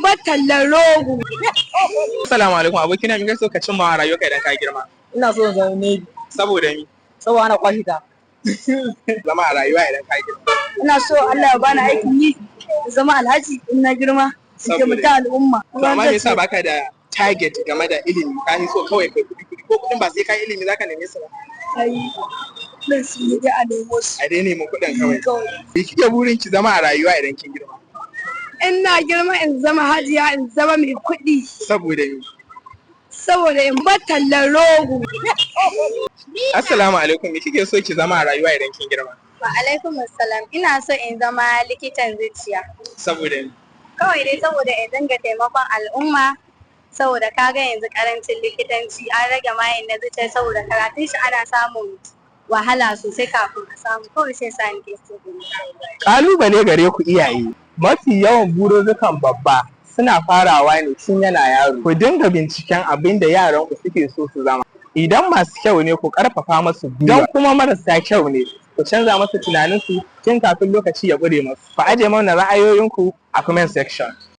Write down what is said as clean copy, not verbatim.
bar tallar rogo. Assalamu alaikum, abokina, me kake so ka cimma a rayuwarka idan ka girma? Ina so in zama Navy. Saboda mi? Saboda ana kwashe ta. Zama a rayuwa idan ka girma. Ina so Allah ya bani aikin yi, in zama alhaji in na girma, in taimaki al'umma. To amma me yasa baka da target game da ilimi? Ka yi so kawai kai kuɗi kuɗi, ko kuɗin ba sai ka yi ilimi zaka neme su ba? Ai, ɗin su yi dai a nemo su. A dai nemi kuɗin kawai. Kawai. Me kike burin ki zama a rayuwa idan kin girma? In na girma, in zama hajiya, in zama mai kuɗi. Saboda mi? Saboda in bar tallar rogo. Assalamu alaikum, me kike so ki zama a rayuwa idan kin girma? Wa alaikum assalam. Ina so in zama likitan zuciya. Saboda mi? Kawai dai saboda in dinga taimakon al'umma, saboda kaga yanzu karancin likitanci, an rage mayin na zuciya, saboda karatun shi ana samun wahala sosai kafin a samu. Kawai sai sa nake so in yi. Kalubale gare ku iyaye, mafi yawan bururrukan babba suna farawa ne tun yana yaro. Ku dinga binciken abin da yaran ku suke so su zama. Idan masu kyau ne, ku karfafa masu gwiwa. Idan kuma marasa kyau ne, ku canza masu tunaninsu tun kafin lokaci ya ƙure masu. Ku aje mana ra'ayoyinku a comment section.